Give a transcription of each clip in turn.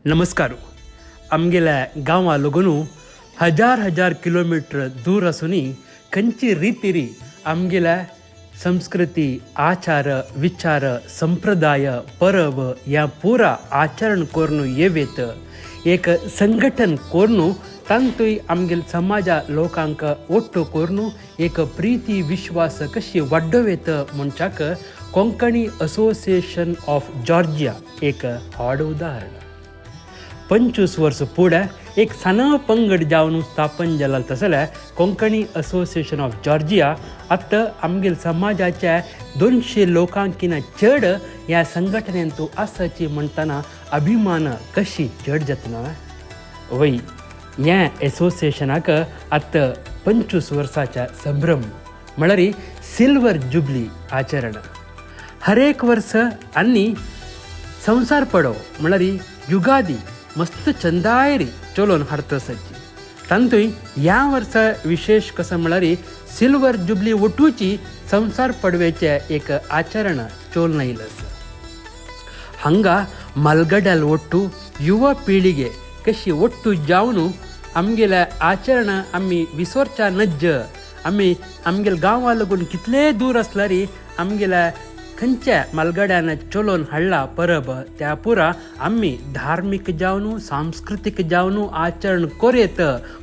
नमस्कार. आमगेल्या गांवा लागून हजार हजार किलोमीटर दूर आसूनय खंयची रितीरी आमगेल्या संस्कृती, आचार विचार, संप्रदाय, परब ह्या पुरा आचरण करून येवेत, एक संघटन करून तांतूय आमगेले समाजा लोकांक ओट्टो करून एक प्रिती विश्वास कशी वाडोवयेत म्हणच्याक कोंकणी असोसिएशन ऑफ जॉर्जिया एक व्हड उदाहरण. 25 वर्स फुडें एक सान पंगड जावन स्थापन जाला तसलें कोंकणी असोसिएशन ऑफ जॉर्जिया आतां आमगेले समाजाच्या 200 लोकांकिना चड ह्या संघटनेंतू आसाची म्हणटना अभिमान कशी चड जातना वय. ह्या एसोसिएशनाक आतां 25 वर्साच्या संभ्रम, म्हळ्यार सिल्वर जुबली आचरण. हर एक वर्स आनी संवसार पडो, म्हळ्यार युगादी, मस्त चंदायरी चलोवन हाडता सज्जी. तांतूय ह्या वर्सा विशेष कसं म्हळ्यार सिल्वर जुबली ओटूची संवसार पडवेचें एक आचरण चोलन आयलें आसा. हांगा मालगड्याल ಒಟ್ಟು ಯುವ ಪೀಳಿಗೆ कशी ಒಟ್ಟು जावन आमगेल्या आचरण आमी विसरच्या नज्ज. आमी आमगेल्या गांवा लागून कितले दूर आसल्यार आमगेल्या खंयच्या मालगड्यान चलोवन हाडला परब, त्या पुरा आमी धार्मीक जावन सांस्कृतीक जावन आचरण कोरयत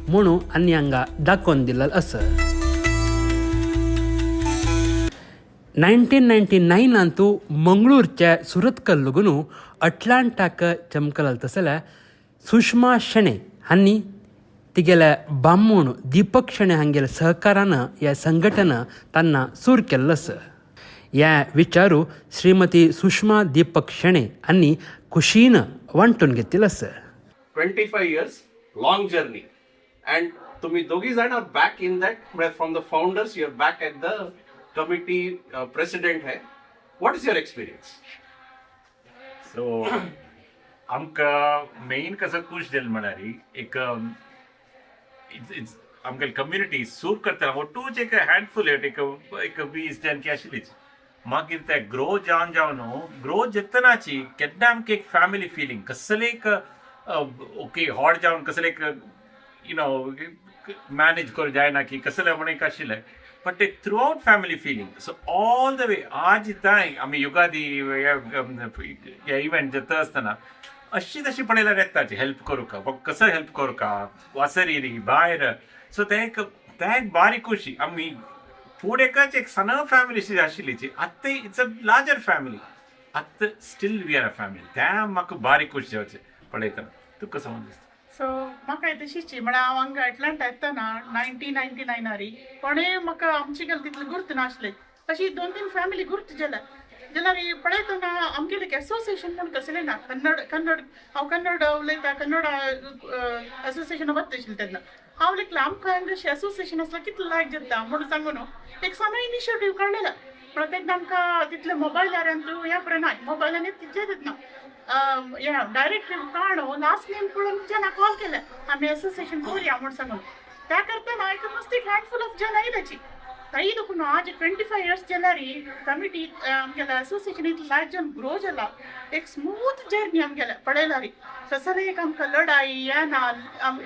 म्हणून आनी हांगा दाखोवन दिल्लें आसा. 1999नांतू मंगळूरच्या सुरतकल लागून अटलांटाक चमकल तसल्या सुषमा शेणे हांणी तिगेल्या बामूण दीपक शेणे हांगेल्या सहकारान ह्या संघटना तांना सूर केल्लो आसा. ह्या विचारू श्रीमती सुषमा दीपक शेणे हांणी खुशीन वांटून घेतिल्लो आसा. 25 years long journey and तुम्ही दोघी जण are back in that, from the founders you are back at the committee president आहे. What is your experience? So आमकां मेन कसं खूश जालें म्हळ्यार एक it's आमगे कम्युनिटी सूर करतना ಒಟ್ಟೂच एक हँडफुल, एक एक 20 जाण आशिल्लीच. मागीर ते ग्रो जावन जावन ग्रो जातनाची केन्ना आमकां एक फॅमिली फिलींग, कसले एक ओके हॉट जावन कसले एक you know manage करूं जायना की कसले म्हण एक आशिल्लें, बट एक through out family feeling. So all the way आज तांय आमी युगादी हे इव्हेंट जाता आसतना अशी तशी पळयल्यार येताची हेल्प करूं का, कसं हेल्प करूं का, वासरी भायर. सो ते एक बारीक खुशी. आमी फूड एकाच एक सन फॅमिली आशिल्लीची, आतां it's a larger family. आतां still we are a family. त्या म्हाका बारीक खुशी जावचें पळयतना. तुका कसो दिसता? सो म्हाका तशीच, म्हळ्यार हांव हांगा एटलांटा येतना 1999नारी कोणें म्हाका आमची गेल तितली गुर्त नासले. अशी दोन तीन फॅमिली गुर्त जाल्या जाल्यार पळयतना आमगेलें एक एसोसिएशन म्हूण कसलें ना. कन्नड कन्नड, हांव कन्नड उलयता, कन्नड एसोसिएशन वता आशिल्लें तेन्ना. हांव लेखलें, आमकां अशें एसोसिएशन आसल्यार कितलें लायक जाता म्हणून सांगू न्हू. एक सानो इनिशिएटीव काडलेला, पण तेन्ना आमकां तितले मोबायलार हें पर्यंत ना, मोबायलान तितलें ना. या डायरेक्ट काड लास्ट नेम पळोवन जना कॉल केले, आमी एसोसिएशन करूया म्हूण सांगून. त्या करतना एक मस्त एक हँडफुल ऑफ जन आयल्याची. ताई देखून आज 25 इयर्स जाल्यार कमिटी आमगेल्या एसोसिएशन इतले लायक जन ग्रो जाला. एक स्मूथ जर्नी आमगेल्या पळयल्यार. तसले एक आमकां लढाई हे ना,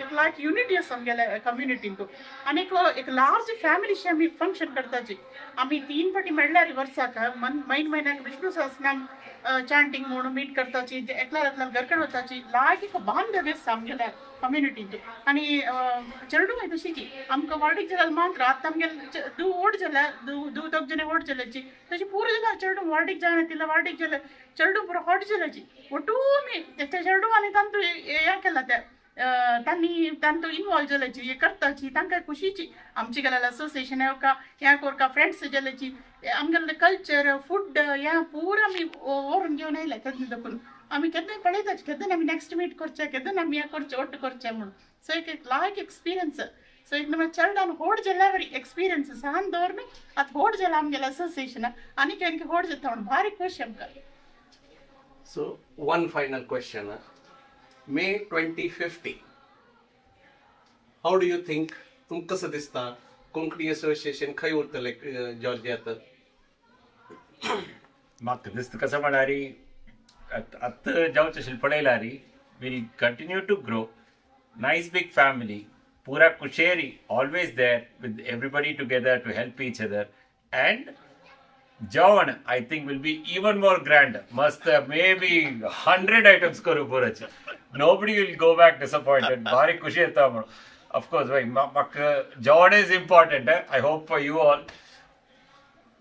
एक लायक युनिटी आसा आमगेल्या कम्युनिटींतू आनी एक एक लार्ज फॅमिलीशी आमी फंक्शन करताची. आमी तीन फाटी मेळ्ळ्यार वर्साक मन म्हयन म्हयन्याक विष्णू सहस्रनाम चांटिंग म्हणून मीट करताची, एकल्या एकल्या घरकडे वताची. लायक एक बांधव्य आसा आमगेल्या कम्युनिटींतू. आनी चेडूं तशीची आमकां वार्डीक जाल्यार मात्र आतां आमगेले दू ओड जाल्या, दू दू दोग जण ओड जाल्याची, तशी पुरो जाल्यार चेडूं वार्डीक जायना तिला वार्डीक जाल्यार चेडूं पुरो हॉट जाल्याची. ಒಟ್ಟು आमी ते चेडूं आनी तांतू हें केला, ते तांणी तांतू इनवॉल्व जाल्याची, हे करताची. तांकां खुशीची आमची गेल्यार असोसिएशन का ह्या कोरका फ्रेंड्स जाल्याची. आमगेले कल्चर, फूड ह्या पुरो आमी व्हरून घेवन आयले. तेन्ना देखून आमी केन्नाय पळयताची, केन्ना आमी नेक्स्ट मीट करचे, केन्ना आमी हें करचें, ಒಟ್ಟು करचें म्हणून. सो एक एक लायक एक्सपिरियन्स. सो एक ನಮ್ಮ चेडवान होड जाल्यार एक्सपिरियन्स सान दवरून आतां होड जाला आमगेलें असोसिएशन आनी केन्ना होड जाता म्हणून भारी खुश आमकां. So one final question. May 2050, how do you think, तुमकां कसं दिसता, कोंकणी असोसिएशन खंय उरतलें जॉर्जियात? म्हाका दिसता कसं म्हळ्यार आतां जावचें आशिल्लें पळयल्यार Will continue to grow. Nice big family. Pura kusheri, always there with everybody together to help each other. And जेवण I think will be even more grand. मस्त maybe 100 items करू पुराचे. Nobody will go back disappointed. भारी खुशी येता म्हणून. Of course भाई, म्हाका जेवण is important. I hope for you all.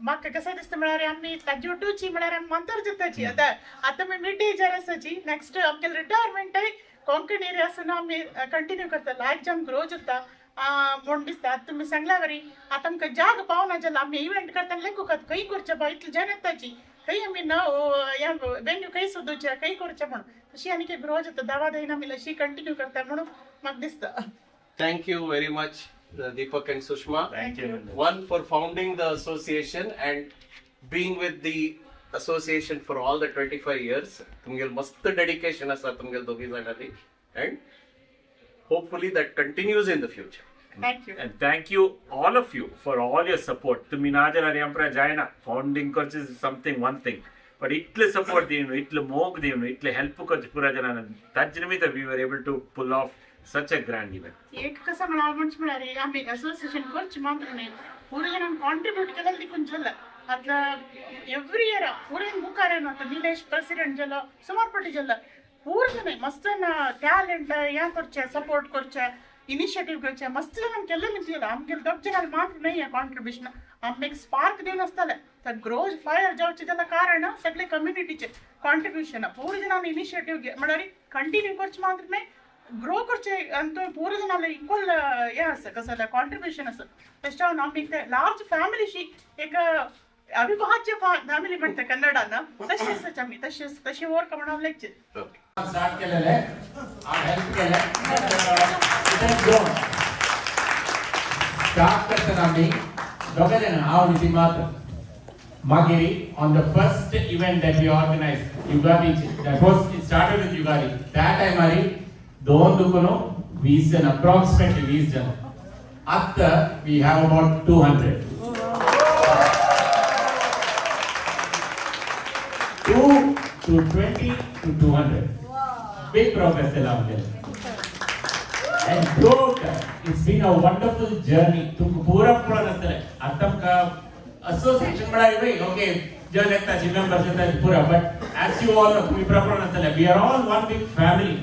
म्हाका कसं दिसता म्हळ्यार आमी ताज्योटूची म्हळ्यार आमी मंतर जाताची. आतां आतां आमी मिड एजार आसाची, नेक्स्ट आमगे रिटायरमेंटय कोंकणी एरिया आसून आमी कंटिन्यू करता. लायफ जावन ग्रो जाता म्हूण दिसता. आतां तुमी सांगल्या वरी आतां आमकां जाग पावना जाल्यार आमी इव्हेंट करतना लेखूक खंय करचें बा, इतले जन येताची खंय आमी न वेन्यू खंय सोदूचें, खंय करचें म्हूण. तशी आनी ग्रो जाता दावा दयना आमी अशी कंटिन्यू करता म्हणून म्हाका दिसता. Thank you very much, Deepak and Sushma. Thank you. One for founding the association and being with the association for all the 25 years. तुमगेल मस्त dedication आसा तुमगेल दोगी जाणांनी and hopefully that continues in the future. Thank you. And thank you all of you for all your support. तुम्ही ना जाल्यार आमकां जायना. Founding करचें समथींग वन थिंग, बट इतले सपोर्ट दिवन, इतले मोग दिवन, इतले हेल्प करचे पुरा जणांना, ताचे निमित्त we were able to pull off such a grand event. एक कसं म्हणा म्हणजे म्हळ्यार आमी असोसिएशन करचे मात्र न्ही, पुरा जाणांनी कॉन्ट्रिब्यूट केलें देखून जालें. आतां एव्री इयर पुरेन मुखार येवन आतां निलेश प्रेसिडेंट जालो, सुमार पटी जालो, पूर जाणां मस्त टॅलेंट हें करचें, सपोर्ट करचें, इनिशिएटीव घेवचें, मस्त जाणांनी केल्लें जालें. आमगेले दोग जाणांनी मात्र न्ही हें कॉन्ट्रिब्युशन, आमकां एक स्पार्क दिवन आसतालें. तर ग्रो फायर जावचें जाल्यार कारण सगळे कम्युनिटीचें कॉन्ट्रिब्युशन. पूर जाणांनी इनिशिएटीव म्हळ्यार कंटिन्यू करचें मात्र न्ही, ग्रो करचें आनी तुवें पूर जाणांले इक्वल हें आसा, कसं जाल्यार कॉन्ट्रिब्युशन आसा. तशें हांव आमी ते लार्ज फॅमिलीशी एक अविभाज्य फॅमिली म्हणटा कन्नडान, तशें आसाच आमी, तशें तशें वर्क म्हणून लेगचे. Okay. Start केलेलं आहे, हेल्प केलं, स्टार्ट करतना आमी दोगां जाणां, हांव आनी ती मात्र. मागीर on the first event that we organise Ugadi, that was it started with Ugadi. त्या टायमार दोन दुकोन 20 जण, अप्रॉक्सिमेटली 20 जण. आतां we have about 200. 2 to 20 to 200. Big progress केला आमगेले. And growth, it's been a wonderful journey. तुमकां पुरा पळोवन आसतलें. आतां आमकां असोसिएशन म्हळ्यार वय ओके जन येताची, मेंबर्स येताची पुरा, but as you all know, तुमी पुरा पळोवन आसतलें, we are all one big family.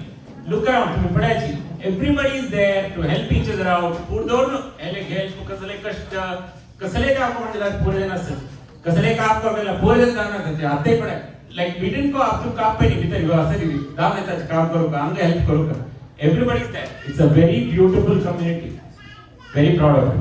Look around, तुमी पळयाची, everybody is there to help each other out. पूर दवरून हेल्प, कसले कश्ट कसले काम म्हणल्यार पुरे जण आसत, कसले काम करता पुरे जण जावन आसता. आतांय पळय, लायक we didn't go up to काम पळय भितर आसा जावन येता, काम करूं का, हांगा हेल्प करूं का. Everybody is there. It's a very beautiful community. Very proud of it.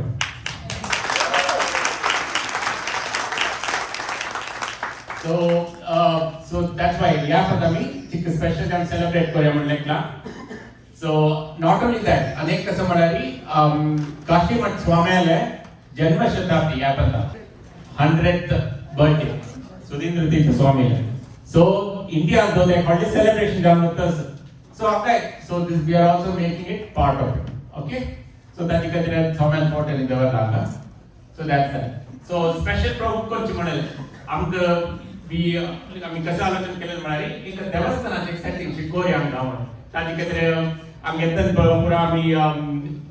So that's why ह्या पद आमी चिक स्पेशल टायम सेलिब्रेट करूया म्हणलें एकला. सो not only that, अनेक कसं म्हळ्यार काशी मठ स्वाम्याले जन्म शताब्दी ह्या पदा 100th birthday Sudhindra तीर्थ स्वामीले. सो इंडिया दोन एक व्हडलें सेलिब्रेशन जावन वता. So okay, so this we are also making it part of it. Okay, so ताची खातीर स्वाम्यान फोटो दवरला हांगा. So that's that. So special program करचे म्हणलें आमकां, we आमी कसं आलोचन केलें म्हळ्यार एक देवस्थानाचें एक सेटींग शिकोवया आमकां म्हणून. ताचे खातीर आमगे पुरा आमी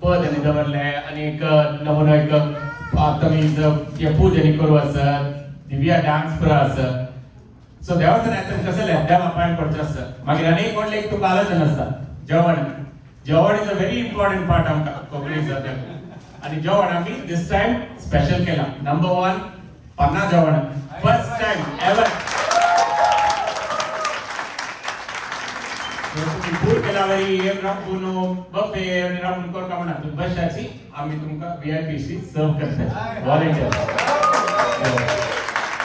पद आनी दवरले आनी एक नमुनो एक आतां आमी पूज आनी करूं आसा, दिव्या डान्स पुरा आसा. सो देवस्थानांत कसं देवा पांय पडचें आसता. मागीर आनी एक म्हणलें एक तुका आलोचन आसता जेवण. जेवण is a very important part आमकां कोंकणी जात्याक. आनी जेवण आमी दीस टायम स्पेशल केलां. नंबर 1 पन्ना जेवण, फर्स्ट टायम एवर. पूर केला वरी एक रांपून बफे आनी रांपून करता म्हणा, तुमी बशाची आमी तुमकां VIP शी सर्व करता वॉलंटियर.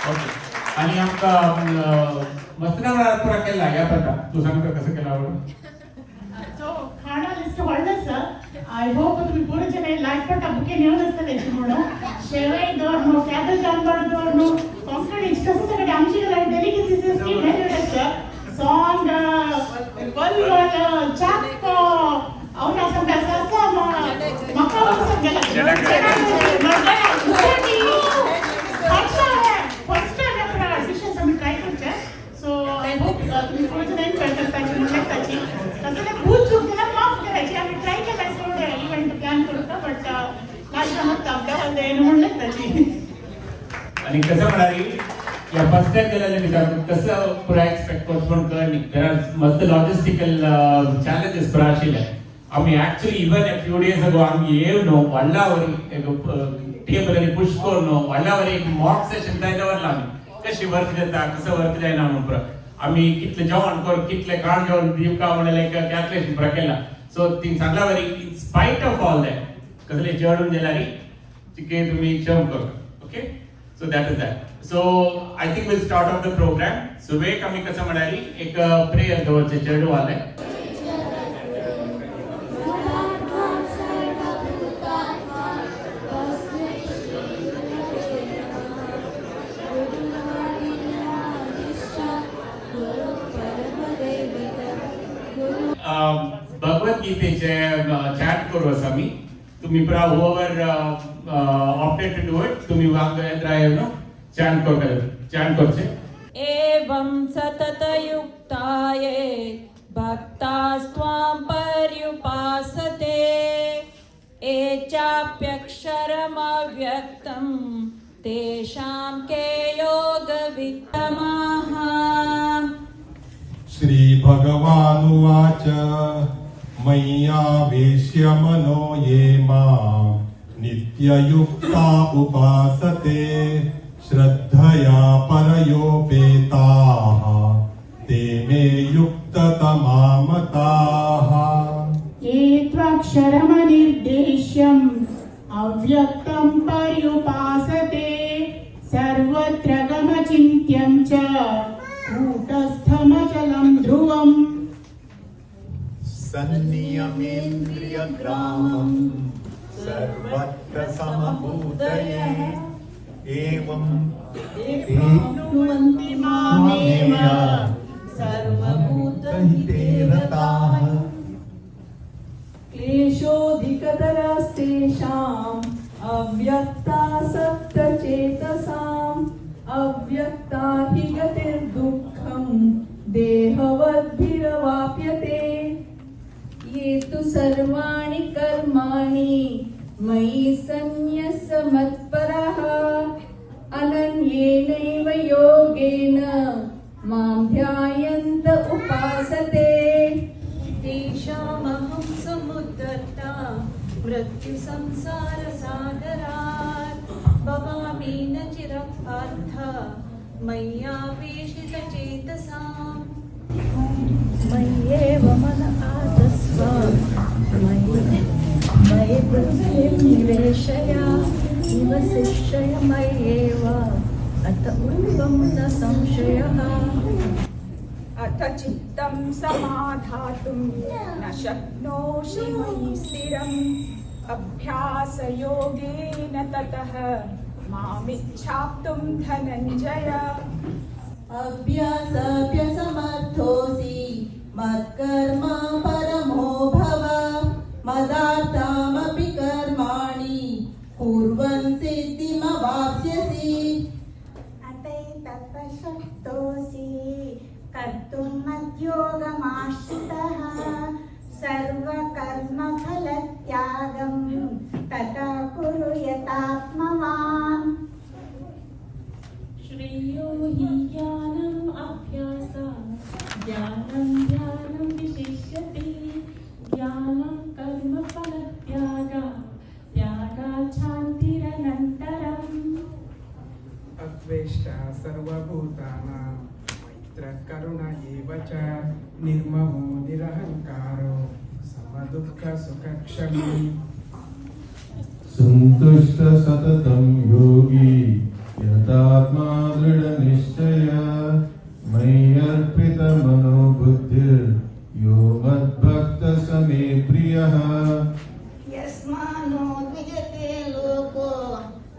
ओके, आनी आमकां मस्तना वेळार पुरा केला ह्या प्रकार. तूं सांगता कसं केला म्हणून. सो खाणा लिस्ट व्हडलें आसा. I hope तुमी पुरो जण लायक पडटा, बुके नेवन आसतलें म्हणून. शेवय दवरनु, कॅबेज आंबाडो दवरनु, कोंकणी कसं सगळें आमचे कडेन डेलिकसीज मेळट आसा. सॉंग, वलवल, चाक्को, ಅವನ ಸಂಗ ಸಸಮ, ಮಕ್ಕಳ ಸಂಗ फर्स्ट टाइम डिशेस आमी ट्राय करचे. सो I hope तुमी पुरो जण एन्जॉय करताची म्हणून लेगताची. येयन म्हूण लेखताची. आनी कसं म्हणाली या फर्स्ट टाइम केलेले विचार कसं पुरा एक्सपेक्ट करचो म्हण कळनी. There are मस्त लॉजिस्टिकल चॅलेंजेस पुरा आशिल्ले. आमी actually even a few days ago आमी येवन व्हडला वरी एक टेबल पुश करून व्हडला वरी एक मॉक सेशन जाय दवरला आमी कशी वर्क जाता कसं वर्क जायना म्हणून पुरा आमी कितले जेवण कर कितले काण जेवण दिवका म्हणलें एक कॅल्कुलेशन पुरा केला. सो ती सांगला वरी in spite of all that कसले जेवण जाल्यार तिके तुमी क्षम कर. Okay, so that is that. So I think we'll start off the program. सुरवेक आमी कसं म्हणाली एक प्रेयर दवरचे चेडवाले. भगवद्गीतेचे चॅट करू आसा आमी. तुम्ही पुरा whoever opted to do it तुम्ही वांग येत्रा येवन चॅट चॅट करचे. एवं सततयुक्ताये भक्तास्त्वां पर्युपासते ये चाप्यक्षरमव्यक्तं तेषां के योगवित्तमाः. श्री भगवानुवाच मय्यावेश्य मनो ये मां नित्ययुक्ता उपासते श्रद्धया परयोपेताः ते मे युक्ततमामताः. ये त्वक्षरमनिर्देश्यम् अव्यक्तं पर्युपासते सर्वत्र गमचिन्त्यं च कूटस्थमचलं ध्रुवम्. सन्नियमेन्द्रियग्रामं सर्वत्र समभूतये एवं प्राप्नुवन्ति मामेव सर्वभूतहिते रताः. क्लेशोऽधिकतरस्तेषाम् अव्यक्तासक्तचेतसाम् अव्यक्ता हि गतिर्दुःखं देहवद्भिरवाप्यते. ये तु सर्वाणि कर्माणि मयि सन्न्यस्य मत्परः अनन्येनैव योगेन मां ध्यायन्त उपासते. तेषामहं समुद्धर्ता मृत्युसंसारसागरात् भवामि न चिरं पार्थ मय्यावेशितचेतसाम्. मय्येव मन आदस्व मयि बुद्धिं निवेशय निवसिष्य मय्येव अत ऊर्ध्वं न संशयः. अथ चित्तं समाधातुं न शक्नोषि मयि स्थिरम् अभ्यासयोगेन ततः मामिच्छाप्तुं धनञ्जय. अभ्यासाभ्यसमर्थोऽसि मत्कर्म परमो भव मदार्थमपि कर्माणि कुर्वन् सिद्धिमवाप्स्यसि. अतैतपशक्तोऽसि कर्तुं मद्योगमाश्रितः सर्वकर्मफलत्यागं ततः कुरु यतात्मवान्. श्रेयो हि ज्ञानम् अभ्यासात् ज्ञानं ध्यानं विशिष्यते ज्ञानं कर्मफलत्यागात् त्यागात् शान्तिरनन्तरम्. अद्वेष्टा सर्वभूतानां मैत्रः करुण एव च निर्ममो निरहङ्कारो समदुःखसुखक्षमी. सन्तुष्ट सततं योगी यतात्मा दृढनिश्चय मय्यर्पितमनोबुद्धिर्यो मद्भक्तः स मे प्रियः. यस्मानो द्विजते लोको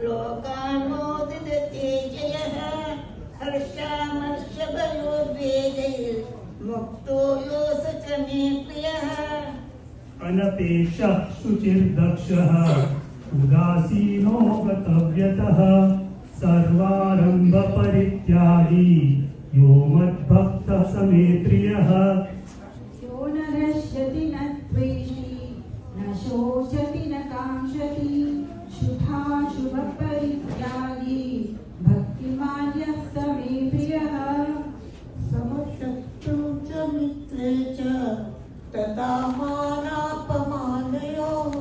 लोकानो द्विजते जयः हर्षामर्षभयोद्वेगैर्मुक्तो यो स च मे प्रियः. अनपेक्षः शुचिर्दक्षः उदासीनो गतव्यतः सर्वारम्भपरित्यागी यो मद्भक्तः स मे प्रियः. यो न नश्यति न द्वेष्टि न शोचति न काङ्क्षति शुभाशुभफलत्यागी सदा मानापमानयोः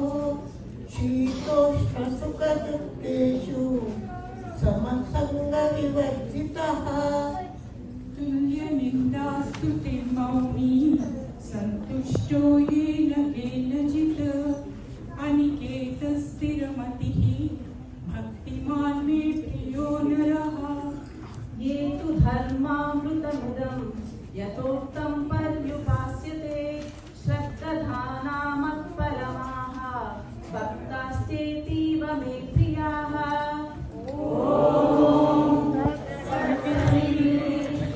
शीतोष्णसुखदुःखेषु समसङ्गविवर्जितः। तुल्यनिन्दास्तुतिर्मौनी सन्तुष्टो येन केनचित् अनिकेतस्थिरमतिः भक्तिमान् मे प्रियो नरः। ये तु धर्मामृतमुदं यथोक्तं पर्युपास्यते श्रद्दधाना मत्परमाः भक्तास्तेतीव मे प्रियाः।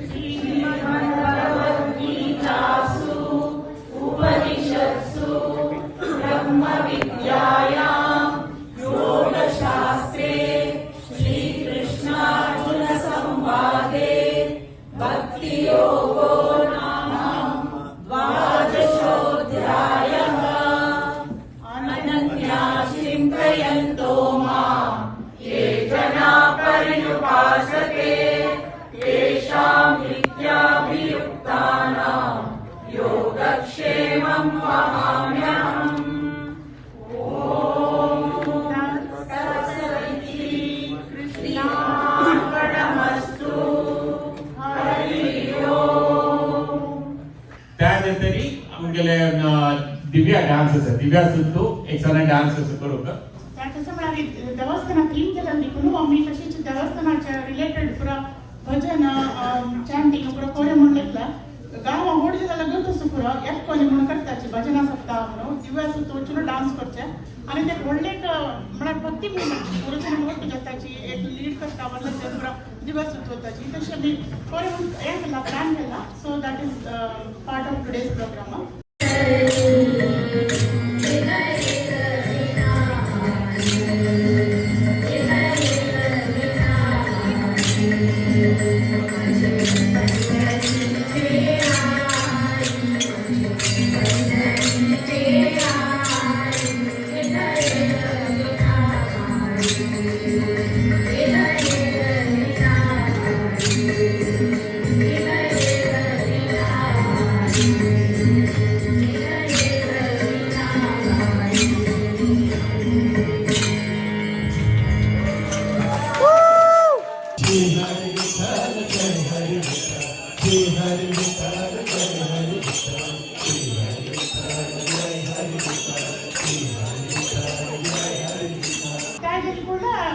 श्रीमद्भगवद्गीतासु उपनिषत्सु ब्रह्मविद्यायां योगशास्त्रे श्रीकृष्णार्जुनसंवादे भक्तियोगो नाम द्वादशोऽध्यायः। अनन्या चिन्तयन्तो मां ये जना पर्युपासते तेषां नित्याभियुक्तानां योगक्षेमं वहाम्यहम्। ॐ तत्सदिति कृष्णार्पणमस्तु। हरि ओम्। त्यानंतरी आमगेले दिव्या डान्स आसा, दिव्या सुद्दां एक सगळे डान्स आसा करूंक. तसं म्हळ्यार देवस्थानात थीम केला देखून आमी तशीच देवस्थानाच्या रिलेटेड पुरा भजन चॅन्टिंग पुरा कोरे म्हणून घेतला. गांवां व्हड जाल्यार लगत आसा पुरो एककोनी म्हणून करताची भजना सप्ताह म्हणून दिव्या सुद्दां वचून डान्स करचे आनी ते व्हडले एक म्हळ्यार भक्ती मुवमेंट पुरो मोठ जाताची एक लीड करता व्हडले ते पुरो दिव्या सुद्दां वताची. तशें आमी कोरे म्हणून हें केला, प्लॅन केला. So that is part of today's programme.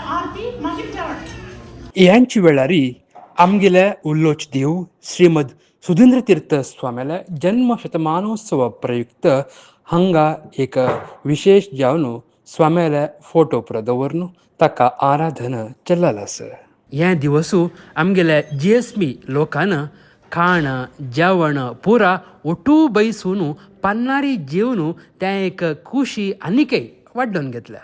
आरती मागीर जेवण. यांची वेळारी आमगेले उल्लोच देव श्रीमद सुधींद्र तीर्थ स्वाम्याले जन्म शतमानोत्सव प्रयुक्त हांगा एक विशेष जावन स्वाम्याले फोटो पुरा दवरून ताका आराधना चल्लाल आसा. हे दिवसू आमगेले जीएसबी लोकान खाण जेवण पुरा ओटू बैसून पन्नारी जेवन तें एक खुशी आनीकय वाडोवन घेतल्या.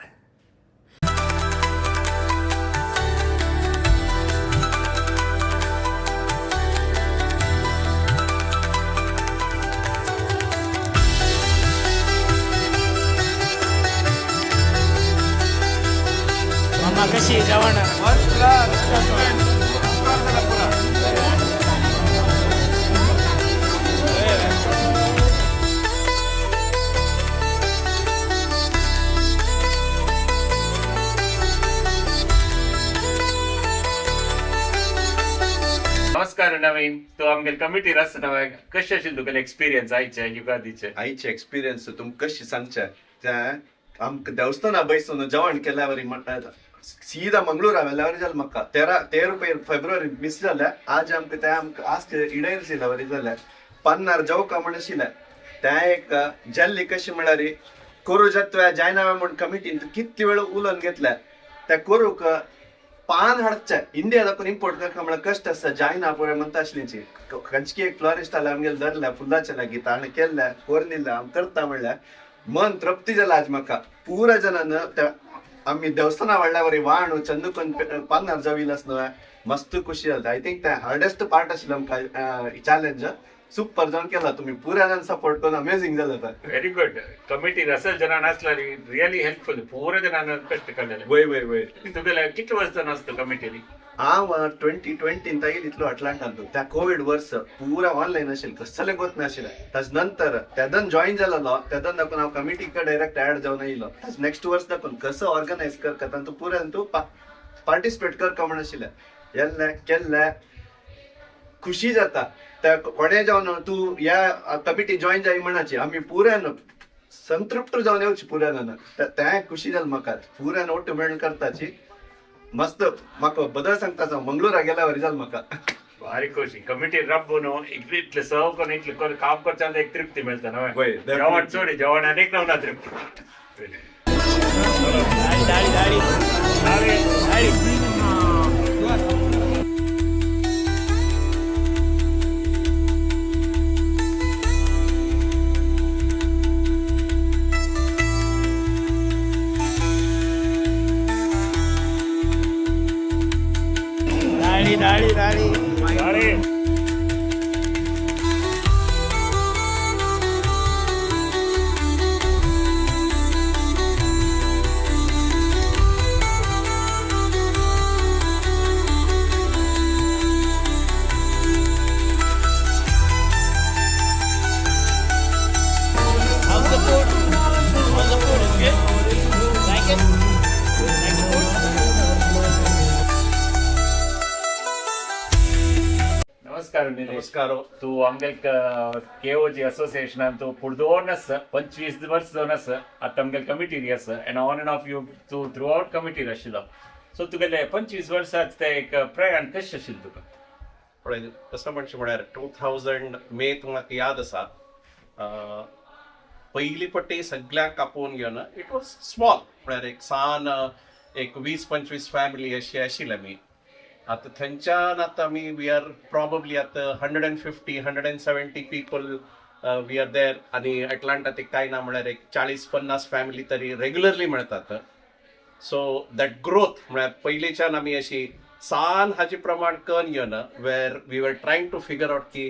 कशी जेवण नमस्कार नवीन, तू आमगेले कमिटीर आसा नवे, कशें आशिल्लें तुगेलें एक्सपिरियन्स आयचे युगादीचे? आयचे एक्सपिरियन्स तुमकां कशी सांगचे, तें आमकां देवस्थाना बैसून जेवण केल्यावरी म्हणटा सीधा मंगळूर व्हेल्यावरी जालें म्हाका. 13 फेब्रुवारी मिस जालें. आज आमकां तें आमकां आज इडेर शिल्यावरी जालें. पन्नार जेवका म्हण आशिल्लें तें एक जल्ली कशी म्हळ्यार कोरू जातवे जायना म्हूण कमिटीन कितले वेळ उलोवन घेतले त्या कोरूक पान हाडचें इंडिया दाखोवन इम्पोर्ट करका म्हळ्यार कश्ट आसता जायना पळय म्हणटा आसलीची. खंयची एक फ्लॉरिस्ट आल्या आमगेले धरल्या फुलाचे लागीं ताणें केल्लें कोरून दिलें आमी करता म्हणल्यार मन तृप्ती जाला आज म्हाका. पुरा जणान आमी देवस्थाना व्हडल्यावरी वाण चंदूकन पानार जावील आसना मस्त खुशी जाता. I think ते हार्डेस्ट पार्ट आशिल्लो आमकां चॅलेंज सुपर जावन केला तुमी पुरा जाण सपोर्ट करून अमेझींग जालें तें. Very good. कमिटी रसल जणां आसला रियली हेल्पफुल, पुरा जणां कश्ट काडलेले. वय वय वय. तुगेले कितले वर्सां आसता कमिटीनी? हांव 2020 आयिल्लो इतलो अटलांटान. त्या कोवीड वर्स पुरा ऑनलायन आशिल्लें, कसलें गोत नाशिल्लें. ताज नंतर तेदन जॉईन जालेलो, तेदन दाखोवन हांव कमिटीक डायरेक्ट ऍड जावन आयलो. ताज नेक्स्ट वर्स दाखोवन कसो ऑर्गनायज करता तातूंत पुरा तूं पार्टिसिपेट करका म्हण आशिल्लें. येल्लें केल्लें, खुशी जाता. त्या कोणे जावन तूं ह्या कमिटी जॉईन जाय म्हणाची, आमी पुरान संतृप्त जावन येवची पुरान. तें खुशी जालें म्हाका. पुरान ಒಟ್ಟು मेळून करताची मस्त. म्हाका बदल सांगता, मंगळूरा गेल्यावर जालें म्हाका. भारी खुशी. कमिटी रब्बून इतले सव करून इतले काम करच्यान एक तृप्ती मेळटा न्हय? जेवण चड, जेवण आनीक नवना तृप्ती. दाढी दाढी दाढी. दाढी दाढी दाढी दाढी. How's the food? How's the food? Is good? Like it? Like the food? नमस्कार निलेश. नमस्कार. तूं आमगे केओजी असोसिएशनान तूं फुडदोन आसा, 25 वर्स जावन आसा. आतां आमगे कमिटीर आसा and on and off you तूं थ्रू आवट कमिटीर आशिल्लो. सो तुगेले 25 वर्सांत ते एक प्रयाण कशें आशिल्लें तुका? पळय, कसं म्हणचें म्हळ्यार 2000 मे म्हाका याद आसा, पयली पट्टी सगळ्यांक आपोवन घेवन it was small, म्हळ्यार एक सान एक 20-25 फॅमिली अशी आशिल्ली आमी. आतां थंयच्यान आतां आमी we are probably आतां 150, 170 people we are there. आनी अटलांटात एक कांय ना म्हळ्यार एक 40-50 फॅमिली तरी रेगुलरली मेळटात. सो that growth म्हळ्यार पयलींच्यान आमी अशी सान हाजे प्रमाण कन येवन where we were trying to figure out की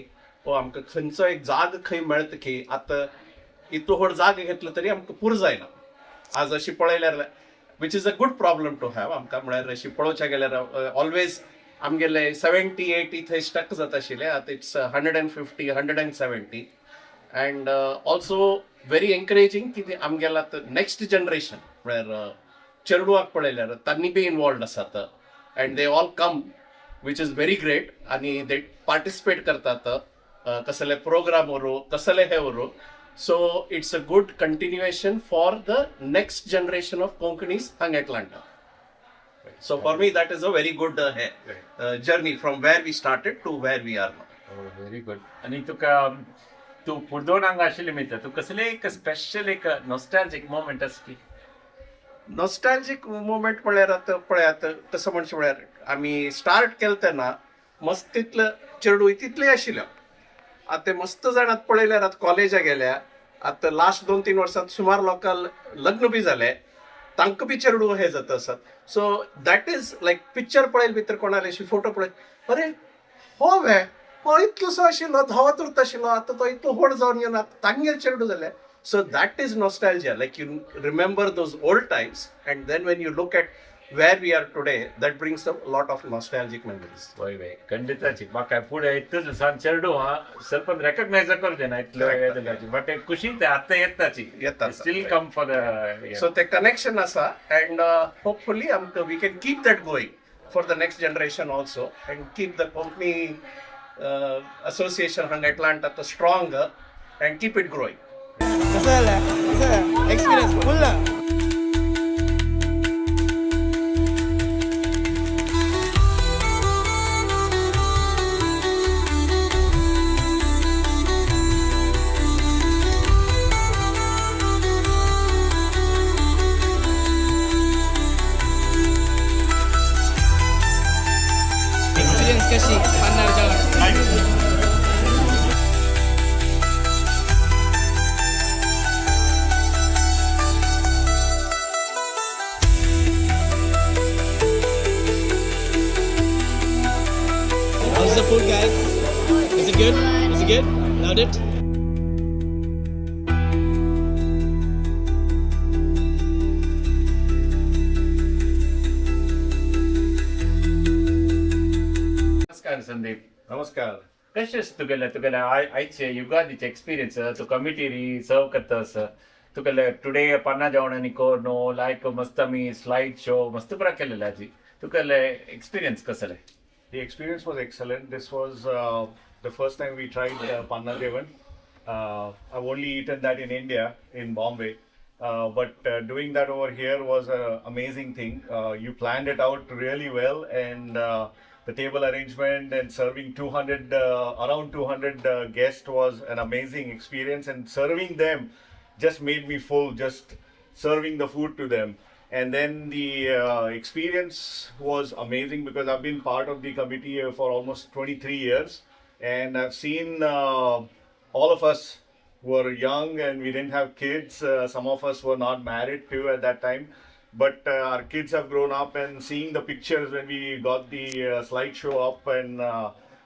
ओ आमकां खंयचो एक जाग खंय मेळटा की आतां इतलो व्हड जाग घेतलो तरी आमकां पुरो जायना. आज अशी पळयल्यार, which is a good problem to have आमकां, म्हळ्यार अशी पळोवच्या गेल्यार ऑलवेज आमगेले 70-80 थंय स्टक जाता आशिल्ले, आतां it's 150, 170. And also very encouraging की ते आमगेला आतां नेक्स्ट जनरेशन, म्हळ्यार चेडवाक पळयल्यार तांणी बी इनवॉल्वड आसात and they all come, which is very great. आनी they participate करतात, कसले प्रोग्राम व्हरू, कसले हे व्हरू. So it's a good continuation for the next generation of Konkanis हांगा Atlanta. So for me that is a very good hey journey from where we started to where we are now. Very good. आनी तुका तूं फुडदोन हांगा आशिल्ले मित्र, तूं कसले एक स्पेशल एक नॉस्टॅल्जीक मोमेंट आसा की? नॉस्टॅल्जीक मोमेंट म्हळ्यार आतां पळयात, कसो म्हणचें म्हळ्यार आमी स्टार्ट केलें तेन्ना मस्त तितले चेडूं तितले आशिल्ल्यो. आतां ते मस्त जाण आतां पळयल्यार आतां कॉलेजा गेल्या. आतां लास्ट 2-3 वर्सांत सुमार लोकांक लग्न बी जाले, तांकां बी चेडूं हे जाता आसात. So that is like picture पळयले भितर कोणाले अशी फोटो पळय, अरे हो वे हो इतलोसो आशिल्लो, धांवत उरता आशिल्लो, आतां तो इतलो व्हड जावन येवन आतां तांगेर चेडूं जालें. So that is nostalgia, like you remember those old times and then when you look at where we are today, that brings a lot of nostalgic memories. वय वय, ಖಂಡಿತಾಚಿ. म्हाका फुडें इतूच सान चेडूं हा ಸ್ವಲ್ಪ ರೆಕಗ್ನೈಸ್ करचे इतलो, बट खुशी ते आतां येताची. येता. Still come for the So the connection आसा and hopefully आमकां we can keep that going for the next generation also and keep the Konkani association हांगा Atlanta strong and keep it growing. कसं झालं, कसं एक्सपिरियन्स फुल? Experience कशी पन्नार जेवण? How's the food, guys? Is it good? Is it good? Loved it? Sandeep. नमस्कार. कशें आसा तुगेलें तुगेलें आयचे युगादीचे एक्सपिरियन्स? तूं कमिटीरी सर्व करता आसा, तुगेले टुडे पन्ना जेवणांनी कोर लायक मस्त आमी स्लायड शो मस्त बरा केलेले आजी, तुगेले एक्सपिरियन्स कसले? The experience was excellent. This was the first time we tried Panna Jevan. I've only eaten that in India, in Bombay. But doing that over here was an amazing thing. You planned it out really well, and the table arrangement and serving 200, around 200 guests was an amazing experience. And serving them just made me full, just serving the food to them. And then the experience was amazing because I've been part of the committee for almost 23 years, and I've seen all of us were young and we didn't have kids. Some of us were not married too at that time, but our kids have grown up, and seeing the pictures when we got the slideshow up and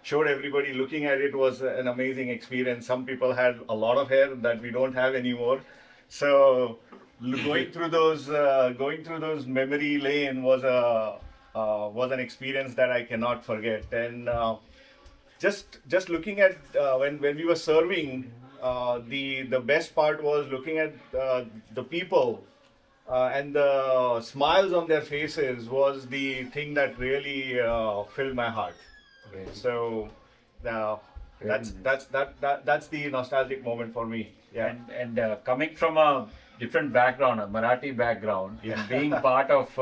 showed everybody, looking at it was an amazing experience. Some people had a lot of hair that we don't have anymore. So going through those memory lane was an experience that I cannot forget. And just looking at when we were serving, the best part was looking at the people and the smiles on their faces was the thing that really filled my heart. So that's the nostalgic moment for me. Yeah. And coming from a different background, a Marathi background, and being part of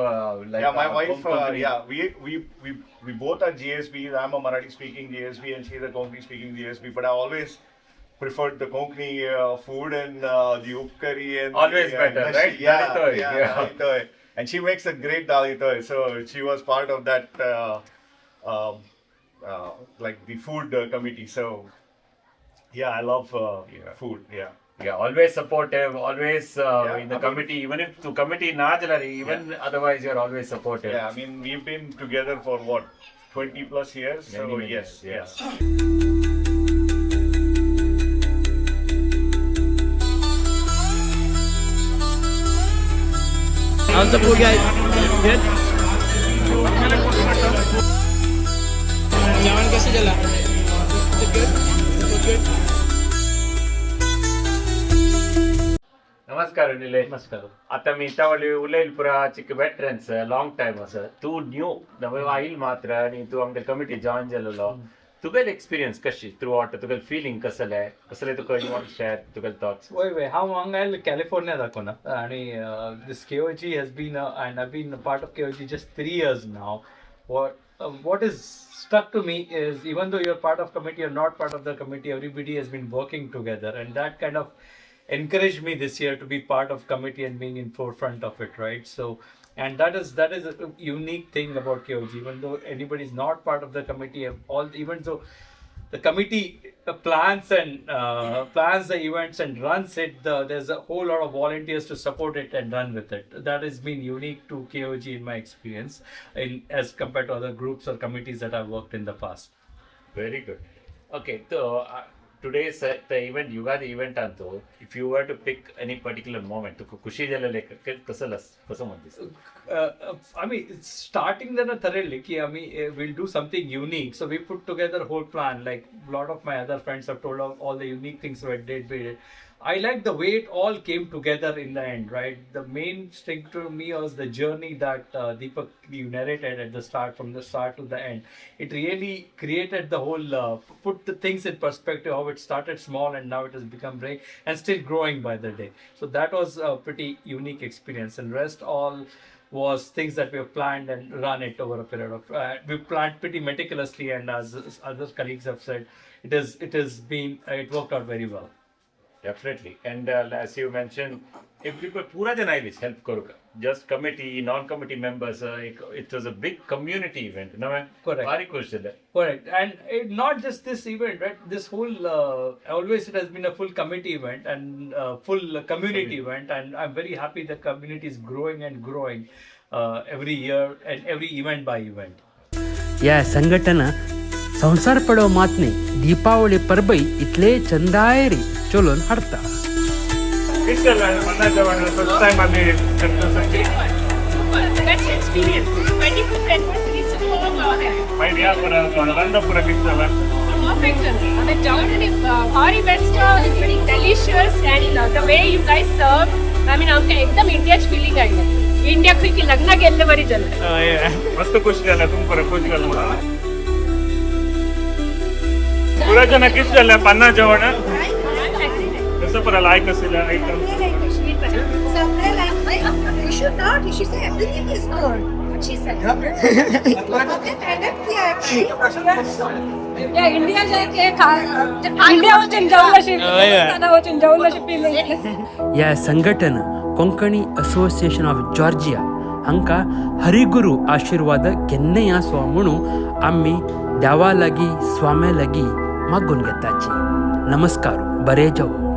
like Yeah, my a wife. Home company. Yeah, we both are GSBs. I'm a Marathi speaking GSB and she's a Konkani speaking GSB. But I always preferred the Konkani food and the upkari and Always the, better, nashi. Right? Yeah, Dali toy, yeah, yeah. Dali toy. And she makes a great dali toy. So she was part of that, like the food committee. So yeah, I love food. Yeah. Yeah, always supportive, always in the I mean- committee, even if to committee na jalari, even otherwise you're always supportive. Yeah, I mean, we've been together for what, 20 plus years. Many, So many yes, years, yeah. Yes. How's the food, guys? Good? जेवण कशें गेला? Is it good? Is the food good? नमस्कार निलेश. नमस्कार. आता मी इतावली उलयल पुरा चिक veterans long time आसा. तूं न्यू नवे आयल मात्र आनी तूं आमगे कमिटी जॉयन जालेलो, तुगेले एक्सपिरियन्स कशी थ्रू आउट, तुगेले फिलिंग कसले कसले, तुका you want share तुगेले थॉट्स? वय वय, हांव हांगा आयलो कॅलिफोर्निया दाखोना आणि this KOG has been and I been part of KOG just 3 years now. What is stuck to me is, even though you're part of committee or not part of the committee, everybody has been working together, and that kind of encouraged me this year to be part of committee and being in forefront of it, right? So, and that is a unique thing about KOG. Even though anybody is not part of the committee, all even though the committee plans the events and runs it, there's a whole lot of volunteers to support it and run with it. That has been unique to KOG in my experience, in as compared to other groups or committees that I've worked in the past. Very good. Okay, so today's the event, Yugadi event ಅಂತು, if you were to pick any particular moment, तुका खुशी जालेले कसं कसं म्हणतीस? I mean, it's starting then thoroughly की आम्ही we'll do something unique. So we put together whole plan. Like a lot of my other friends have told of all the unique things we did. We did. I like the way it all came together in the end, right? The main thing to me was the journey that Deepak, you narrated at the start, from the start to the end. It really created the whole, put the things in perspective, how it started small and now it has become big and still growing by the day. So that was a pretty unique experience, and rest all was things that we have planned and run it over a period of we planned pretty meticulously, and as other colleagues have said, it has been it worked out very well. Definitely. And as you mentioned, everybody पूरा जन आयलीच help करूक. Just committee, non-committee members, it was a big community event. No, Correct. भारी खुश जाले. Correct. And not just this event, right? This whole always it has been a full committee event and full community event, and I'm very happy the community is growing and growing every year and every event by event. या संघटना संवसार पडो मात न्ही, दीपावली परबय इतले चंदायरी चलोवन हाडटा. First time आमी Super. Best experience. 25th anniversary. Super. मागीर या पुरा रंद पुरा कितें जाला. Perfect. And the जेवण is very best, very delicious, and the way you guys serve, I mean, आमकां एकदम इंडियाच फिलिंग आयलें. इंडिया खंय की लग्नाक गेल्ले बरी जालें. मस्त खुश जाला तुम पुरा खुश जाला पुरा जना कितें जालें पन्ना जेवण कसं पुरा लायक आशिल्लें item. You should not. You should say everything is good. What she said. हमने मेहनत किया है. या इंडिया जाके इंडिया वचून जेवण अशी, वचून जेवण अशी फिलिंग. ह्या संघटन कोंकणी असोसिएशन ऑफ जॉर्जिया हांकां हरिगुरू आशिर्वाद केन्नाय आसो म्हणून आमी देवा लागीं, स्वाम्या लागीं मागून घेताची. नमस्कार, बरें जावं.